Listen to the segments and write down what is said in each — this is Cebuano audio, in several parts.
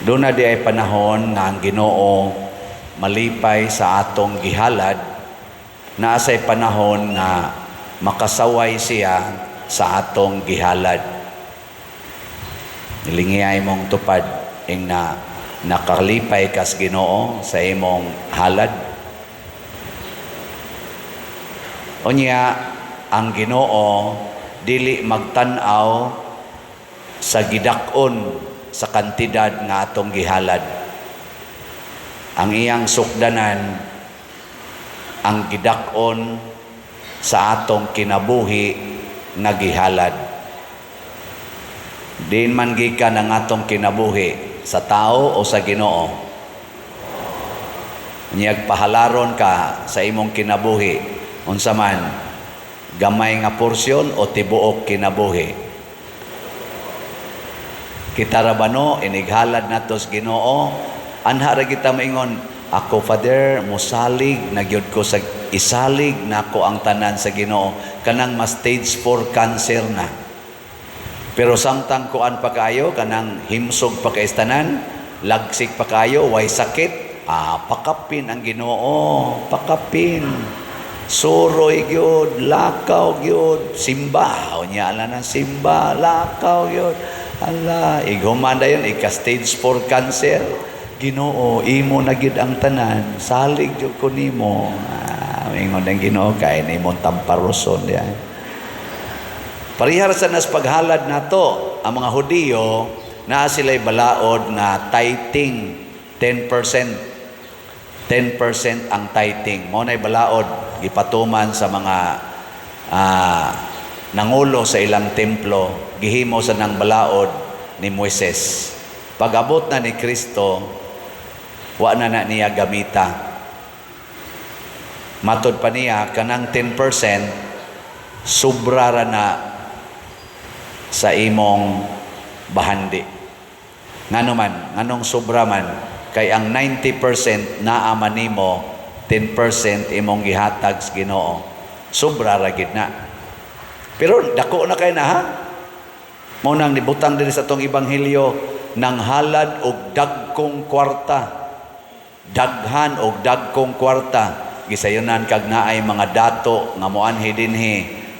Duna diay panahon nga ang Ginoo malipay sa atong gihalad, naa say panahon nga makasaway siya sa atong gihalad. Lingiyay mong tupad ing na nakalipay kas Ginoo sa imong halad. Unya ang Ginoo dili magtan-aw sa gidak-on sa kantidad nga atong gihalad. Ang iyang sukdanan ang gidak-on sa atong kinabuhi nga gihalad. Diin man gikan ang atong kinabuhi, sa tao o sa Ginoo? Niyag pahalaron ka sa imong kinabuhi, unsa man, gamay nga porsyon o tibuok kinabuhi? Kita ra ba no, inighalad nato sa Ginoo, anha ra kita maingon, "Ako, Father, musalig na gyud ko sa isalig nako ang tanan sa Ginoo," kanang ma stage 4 cancer na. Pero samtang kuan pa kayo, kanang himsog pa kay tanan, lagsik pa kayo, way sakit, pakapin ang Ginoo, pakapin. Suroy gyud, lakaw gyud, simba, unya ala na simba, lakaw gyud. Ala, ighuman dayon ika stage 4 cancer. "Ginoo, imo na gyud ang tanan, salig gyud ko nimo." Ingon ang Ginoo, kay nimong tamparoson diay. Parehar sa nas paghalad nato, ang mga Hudiyo naa sila'y balaod nga tithing 10%. 10% ang tithing. Mao na'y balaod gipatuman sa mga nangulo sa ilang templo, gihimo sa nang balaod ni Moises. Pag-abot na ni Kristo, wa na na niya gamita. Matod pa niya, kanang 10% sobra ra na sa imong bahandi. Ngano man, nganong sobra man? Kay ang 90% naa man nimo, 10% imong gihatag sa Ginoo. Sobra ra gid na. Pero dako na kay na ha. Mao nang nibutang diri sa atong ebanghelyo nang halad og dagkong kwarta. Daghan og dagkong kwarta. Gisayunan kag naay mga dato nga moanhi dinhi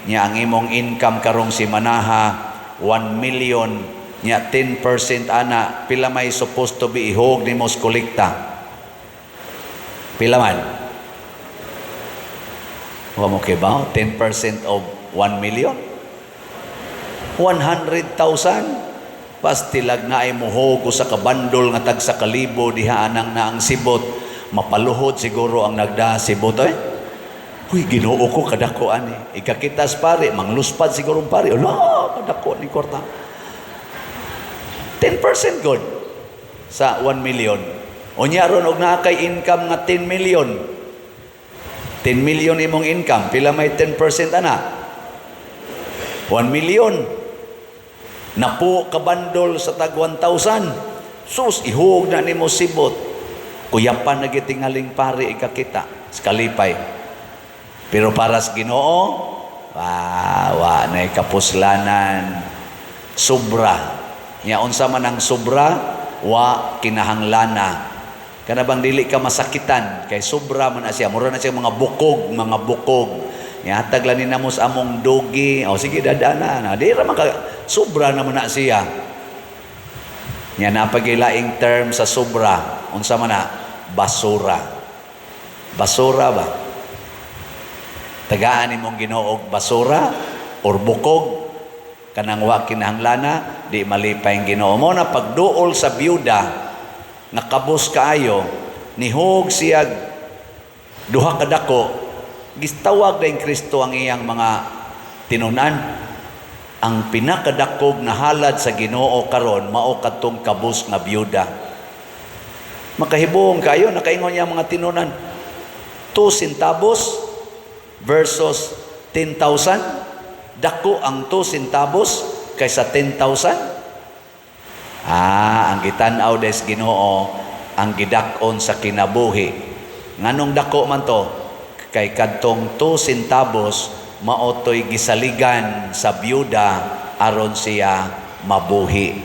nya ang imong income karong simanaha 1 million, nya 10% ana, pila may supposed to be ihog nimo sa kolekta? Pila man? Wa mo kibaw? 10% of 1 million, 100,000. Pastilag na ay muhog sa kabandol nga tag sa kalibo diha anang na ang sibot, mapaluhod siguro ang nagda sibot eh. "Uy, Ginoo ko, kadako ani." Ikakitas pare, mangluspad siguro ang pare. "Ala, kadako ni kwarta." 10% good sa 1 million. Unya ron og naa kay income nga 10 million. 10 million imong income, pila may 10% ana? 1 million. Napo kabandol sa tag 1,000. Sus, ihug na nimo sibot. Kuyapan na gitingaling pare ikakita sa kalipay. Pero para sa Ginoo, wa na kapuslanan, sobra. Nya unsa man ang sobra, wa kinahanglana. Kana bang dili ka masakitan kay sobra man na siya, mura na siya mga bukog, mga bukog. Nihatag lang ni namo sa among dugi. O sige, dadana na. Di ra man ka, sobra naman na siya. Nya napagilaing term sa sobra, unsa man na? Basura. Basura ba? Tagaan nimong Ginoo og basura or bukog, kanang wa kinahanglana, di malipay ang Ginoo. Mo na pagduol sa byuda nga kabos kaayo, nihog siya duha ka dako, gistawag din Kristo ang iyang mga tinunan. Ang pinakadakog na halad sa Ginoo karon mao kadtong kabos nga byuda. Makahibong kayo, nakaingon niya mga tinunan, 2 centavos versus 10,000, dako ang 2 centavos kaysa 10,000. Ang gitan-aw des Ginoo ang gidak-on sa kinabuhi. Nganong dako man to? Kay kadtong 2 centavos mao to'y gisaligan sa byuda aron siya mabuhi.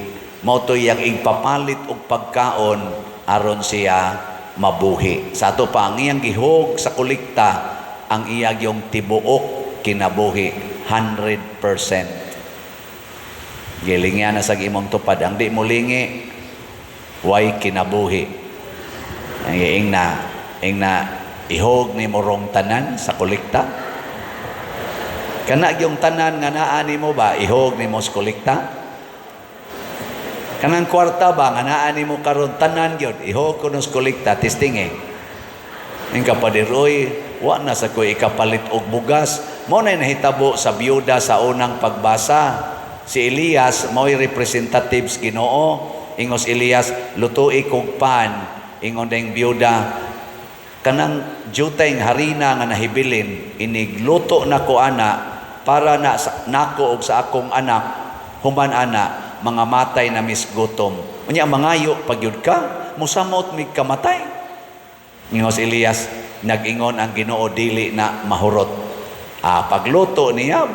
Mao to iyang igpapalit og pagkaon aron siya mabuhi. Sa ato pa, ang iyang gihog sa kolekta, ang iya yung tibuok kinabuhi, 100%. Gilingan na sa imong tupad. Ang di mo lingi, way kinabuhi. Ang ing na ihog ni morong tanan sa kolekta. Kana yung tanan nga naa nimo ba, ihog nimo sa kolekta? Kanang kwarta ba nga naa nimo karon, tanan gyud ihog kuno sa kolekta, testing eh. Ing kapader, oy, wa na sa ko ikapalit og bugas. Mao na nahitabo sa biyuda sa unang pagbasa. Si Elias mao'y representatives Ginoo. Ingos Elias, "Lutui kog pan." Ingon ding biyuda, "Kanang jutay harina nga nahibilin, inigluto na ko ana para na nako og sa akong anak, human ana mga matay na mis gutom. Unya mangayo pagyud ka, musamot mig kamatay." Ingos Elias, "Nag-ingon ang Ginoo, dili na mahurot." Ah, pagluto niya,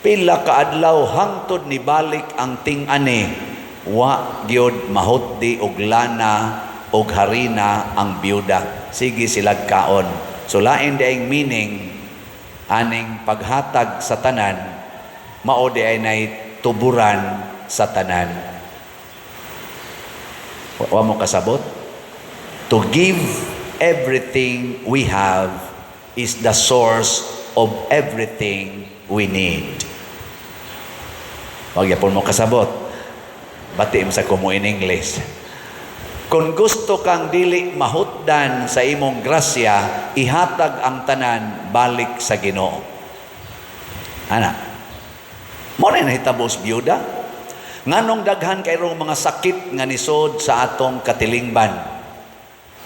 pila ka adlaw hangtod ni balik ang ting-ani, wa gyud mahutdi og lana og harina ang biyuda. Sige silag kaon. So lain diayng meaning aning paghatag sa tanan, mao di ay nay tuburan sa tanan. Wa mo kasabot? To give everything we have is the source of everything we need. Wag yapon mo kasabot. Bati mo sa kumo in English. Kung gusto kang dili mahutdan sa imong grasya, ihatag ang tanan balik sa Ginoo. Ana. Mo na nahitabo sa biyuda. Nganong daghan kay mga sakit nga nisod sa atong katilingban?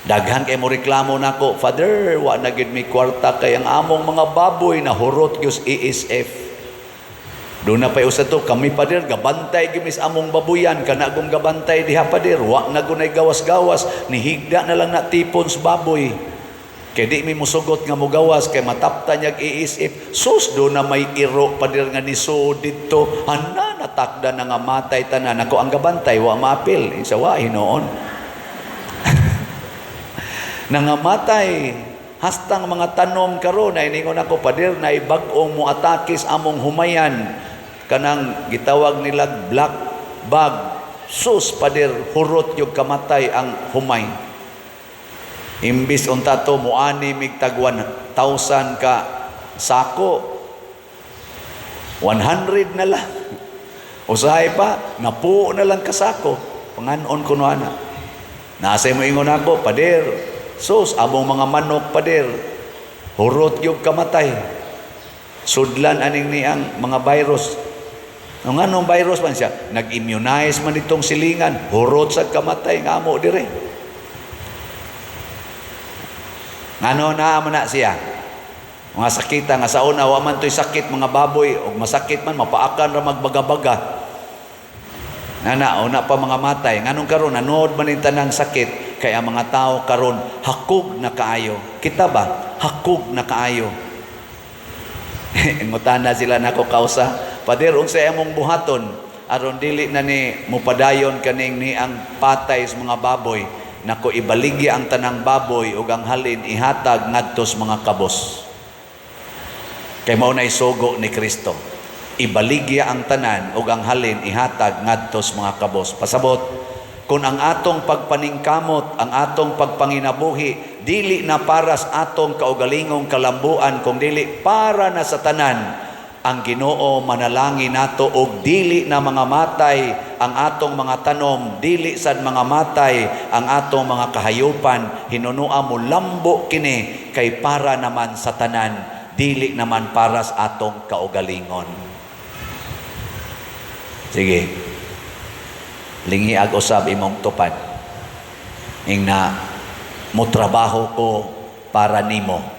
Daghan kay mo reklamo nako, "Father, wa na gyud mi kwarta kay ang among mga baboy na hurot gyud ASF." Doon na pa usa to, "Kami, pader, gabantay gyud mis among babuyan, kana gong gabantay diha, pader, wa na gunay gawas-gawas, nihigda na lang na tipon sa baboy. Kay di mi musugot nga mugawas kay matapta niyag ASF. Sus, do na may iro, pader, nga nisod didto. Ana, natakda na nga matay tanan. Ako ang gabantay, wa maapil." Isa wa hinuon. Nangamatay hastang mga tanom karon na iningon ako, "Pader, na bag-ong mo atake sa among humayan, kanang gitawag nila black bug. Sus, pader, hurot yung kamatay ang humay. Imbis unta to muani mig tag 1,000 ka sako, 100 na lang. Usahay pa, napuo na lang kasako." Panganon ko no ana. Nasa mo ingon ako, "Pader, sus, among mga manok, pader, hurot yung kamatay. Sudlan aning niang mga virus." Ang anong virus man siya? "Nag-immunize man itong silingan, hurot sa kamatay nga amo dire." Ngano naa man na siya? Mga sakita nga sa una wa man to'y sakit mga baboy, og masakit man mapaakan ra magbagabaga. Nana, una pa mga matay. Nganong karon nanood man ning tanang sakit, kay ang mga tao karon hakog na kaayo. Kita ba? Hakog na kaayo. Ngutana sila nako kausa, "Pader, unsay among buhaton aron dili na ni mupadayon kaning ni ang patay sa mga baboy?" Nako, ibaligya ang tanang baboy ug ang halin ihatag ngadto sa mga kabos. Kay mao nay sugo ni Kristo. Ibaligya ang tanan ug ang halin ihatag ngadto sa mga kabos. Pasabot, kung ang atong pagpaningkamot, ang atong pagpanginabuhi, dili na para sa atong kaugalingong kalambuan, kung dili para na sa tanan, ang Ginoo manalangin nato og dili na mga matay ang atong mga tanom, dili sad mga matay ang atong mga kahayupan, hinunua mo lambo kini kay para naman sa tanan, dili naman para sa atong kaugalingon. Sige. Lingiag usab imong tupad. Ing na, "Mo trabaho ko para nimo."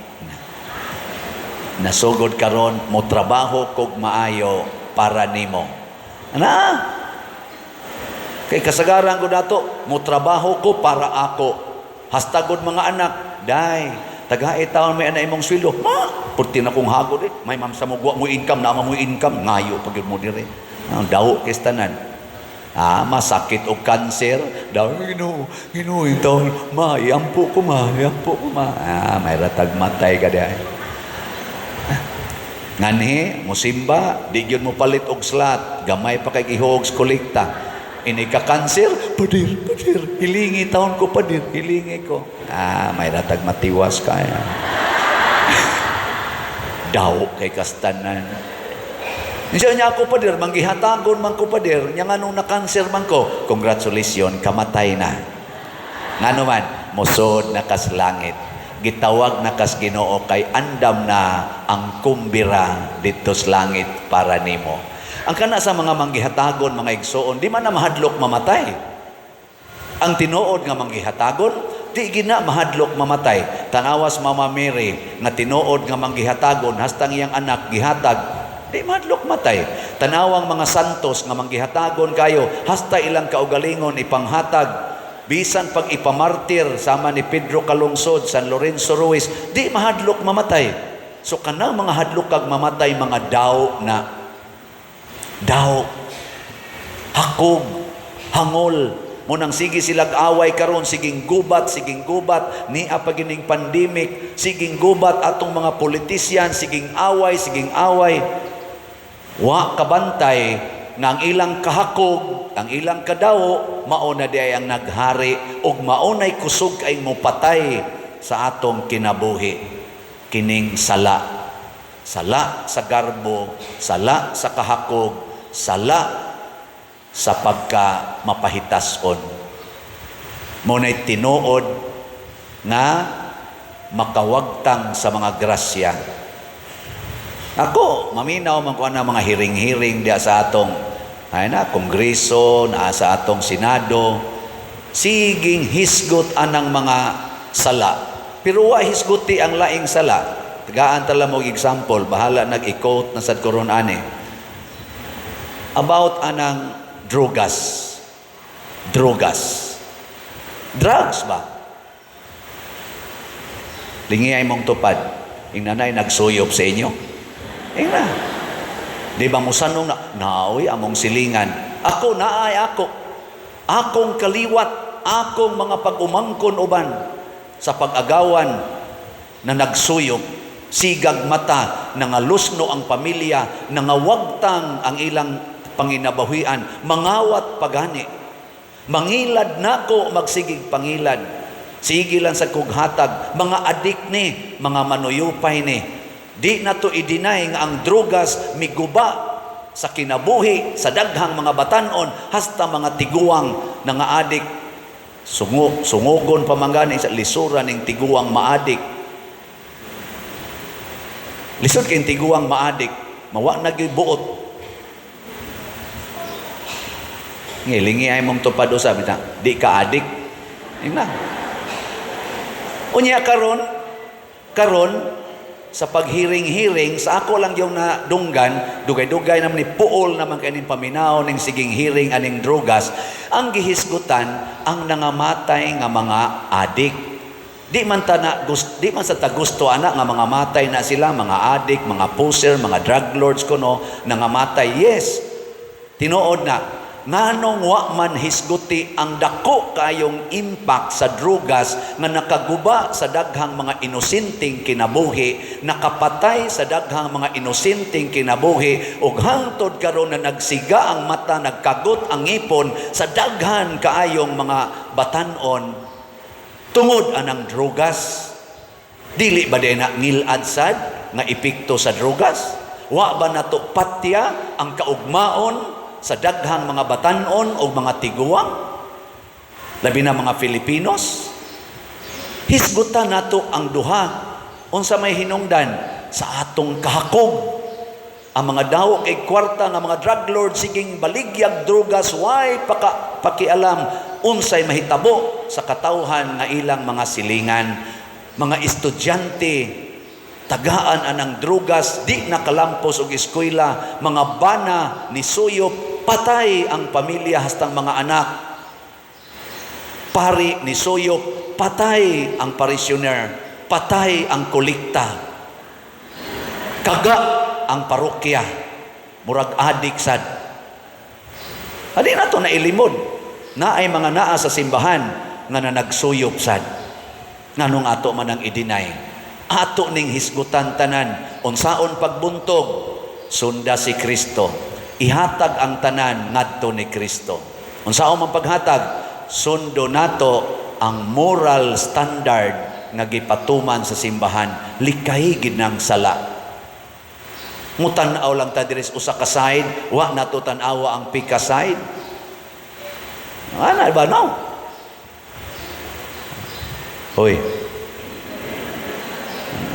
Nasugod karon, mo trabaho kog maayo para nimo. Ana? Kay kasagaran ko dato, mo trabaho ko para ako. Hastagod mga anak, "Day, tagai taon may ana imong sweldo." "Ma, purti na kong hagod eh. May ma'am sa mo mo income, naa mo income, ngayo pag mo dire." Ang daw kay tanan. Ah, masakit og cancer. Daw, Ginoo, Ginoo, taon, ma, iampo ko ma, iampo ko ma. Ah, may ratag matay ka diay. Nganhi, musimba, di gyud mo palit og slot, gamay pa kay gihog sa kolekta. Ini ka cancer, padir, padir, hilingi taon ko, padir, hilingi ko. Ah, may ratag matiwas ka. Daw kay kastanan. Niya niya ako, pader, manggihatagon man ko, pader, nya nganong na-cancer man ko, congratulations, kamatay na. Ngano man, musod na kas langit. Gitawag na kas Ginoo kay andam na ang kumbira dito sa langit para nimo. Ang kana sa mga manggihatagon, mga igsoon, di man na mahadlok mamatay. Ang tinuod nga manggihatagon, di gina mahadlok mamatay. Tanawas Mama Mary nga tinuod nga manggihatagon hastang iyang anak gihatag, di mahadlok matay. Tanawang mga santos nga manggihatagon kayo hasta ilang kaugalingon ipanghatag, bisan pag ipamartir sama ni Pedro Calungsod, San Lorenzo Ruiz, di mahadlok mamatay. So kanang mga hadlok kag mamatay, mga daw na. Daw. Hakog, hangol, munang sige silag away karon, siging gubat, siging gubat, nia pa gining pandemic, siging gubat atong mga politician, siging away, siging away. Wa kabantay nga ang ilang kahakog, ang ilang kadawo, mao na di ay ang naghari ug mao nay kusog kay mopatay sa atong kinabuhi. Kining sala. Sala sa garbo, sala sa kahakog, sala sa pagka mapahitason. Mao nay tinuod nga makawagtang sa mga grasya. Ako, maminaw man ko na mga hearing-hearing diya sa atong ay na, kongreso, naa sa atong senado, siging hisgot anang mga sala. Pero wa hisguti ang laing sala. Tagaan tala mo example, bahala nag-i-quote na sad koron ani. About anang drogas. Drogas. Drugs ba? Lingi ay mong tupad. Inanay nagsuyop sa inyo. Ingna. Di ba musanong na, naoy among silingan. Ako naay ako. Akong kaliwat, akong mga pag-umangkon uban sa pag-agawan na nagsuyop, sigag mata, nangalusno ang pamilya, nangawagtang ang ilang panginabahian, mangawat pagani. Mangilad nako magsigig pangilad. Sige lang sa kughatag, mga adik ni, mga manuyupay ni. Di na to i-deny nga ang drogas miguba sa kinabuhi sa daghang mga batanon hasta mga tiguang nga adik sungo, sungugon pa man gani sa lisura ning tiguang maadik. Lisod kay tiguang maadik, mawa na gyud buot. Ngilingi ay mong tupad usab na, di ka adik. Ingna. Unya karon, karon sa paghiring-hiring sa ako lang yung nadunggan, dugay-dugay naman ni puol naman kay ning paminaw ning siging hearing aning drogas, ang gihisgutan ang nangamatay nga mga adik. Di man ta na di man sa ta gusto ana nga mga matay na sila, mga adik, mga poser, mga drug lords kuno nangamatay. Yes. Tinuod na nganong wa man hisguti ang dako kayong impact sa drugas nga nakaguba sa daghang mga inosenteng kinabuhi, nakapatay sa daghang mga inosenteng kinabuhi, ug hangtod karon na nagsiga ang mata, nagkagot ang ngipon sa daghan kaayong mga batan-on tungod anang drugas? Dili ba din na ngilad sad nga epekto sa drugas? Wa ba nato patya ang kaugmaon sa daghang mga batan-on o mga tiguang, labi na mga Filipinos? Hisgutan nato ang duha. Unsa may hinungdan sa atong kahakog? Ang mga daw kay kwarta nga mga drug lord siging baligyag drugas, way paka pakialam unsay mahitabo sa katawhan nga ilang mga silingan. Mga estudyante tagaan anang drugas, di nakalampos og eskwela, mga bana ni suyop, patay ang pamilya hastang mga anak. Pari ni suyop, patay ang parishioner, patay ang kolekta, kaga ang parokya, murag adik sad. Adi na to nailimod. Naay mga naa sa simbahan nga na nagsuyop sad. Nganong ato man ang i-deny? Ato ning hisgutan tanan unsaon pagbuntog, sunda si Kristo. Ihatag ang tanan ngadto ni Kristo. Unsaon man paghatag, sundo nato ang moral standard nga gipatuman sa simbahan. Likay gid ng sala. Mutan-aw lang ta diri sa usa ka side, wa nato tan-awa ang pika side. Ana ba, no? Hoy.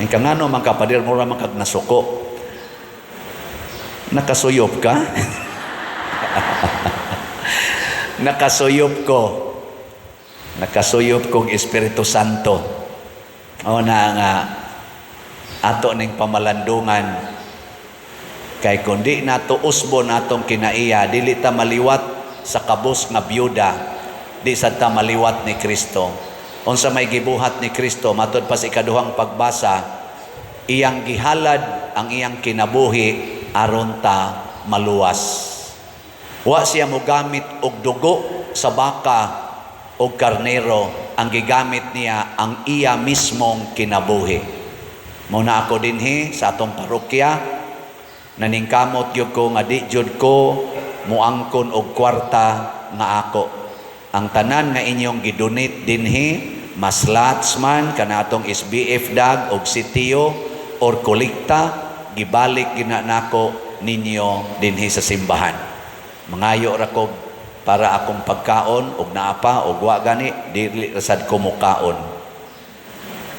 Ika ngano man ka, pader, mura man kag nasuko. Nakasuyop ka? Nakasuyop ko. Nakasuyop kong Espiritu Santo. O na nga ato ning pamalandungan kay kundi nato usbon atong kinaiya, dili ta maliwat sa kabus nga byuda, di sad ta maliwat ni Kristo. Unsa may gibuhat ni Kristo matud pa sa ikaduhang pagbasa, iyang gihalad ang iyang kinabuhi aron ta maluwas. Wa siya mogamit og dugo sa baka og karnero, ang gigamit niya ang iya mismong kinabuhi. Mao na ako dinhi sa atong parokya, naningkamot gyud ko nga di jud ko muangkon og kwarta nga ako. Ang tanan nga inyong gidonate dinhi, mas lots man kana atong SBF dag og sitio or kolekta, gibalik gina nako ninyo dinhi sa simbahan. Mangayo ra ko para akong pagkaon og naa pa og wa gani, dili ra sad ko mukaon.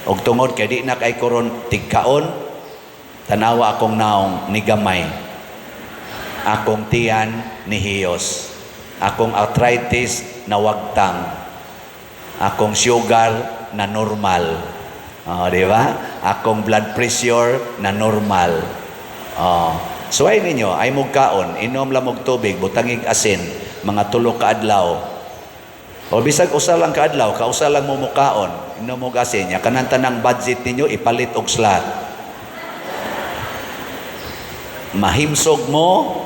Og tungod kay di na kay koron tigkaon, tanawa akong naong nigamay. Akong tiyan nihiyos. Akong arthritis nawagtang. Akong sugar na normal. Oh, di ba? Akong blood pressure na normal. Oh. Suway ninyo, ay mog kaon, inom lang og tubig, butangig asin, mga 3 ka adlaw. O bisag usa lang ka adlaw, kausa lang mo mukaon, inom og asin, ya kanang tanang budget ninyo ipalit og slot. Mahimsog mo,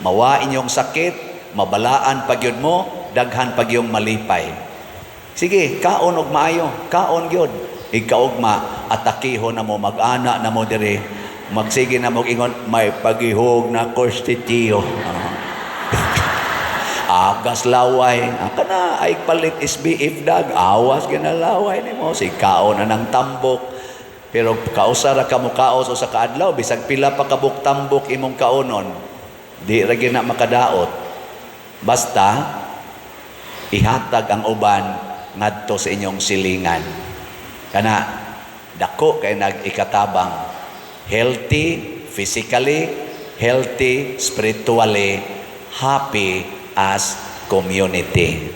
mawa inyong sakit, mabalaan pa gyud mo, daghan pa gyung malipay. Sige, kaon og maayo, kaon gyud. Ikaugma, atakihon na mo, mag-ana na mo diri. Magsige na mo ingon, may pagihog na konstitiyo. Agas laway. Kana ay palit SBF dag, awas ginalaway nimo si kaon na ng tambok. Pero kausa ra ka mo kaos usa ka adlaw, bisag pila pa kabuk tambok imong kaonon, di ra gyud na makadaot. Basta ihatag ang uban ngadto sa inyong silingan. Kana dako kay nag-ikatabang. Healthy physically, healthy spiritually, happy as community.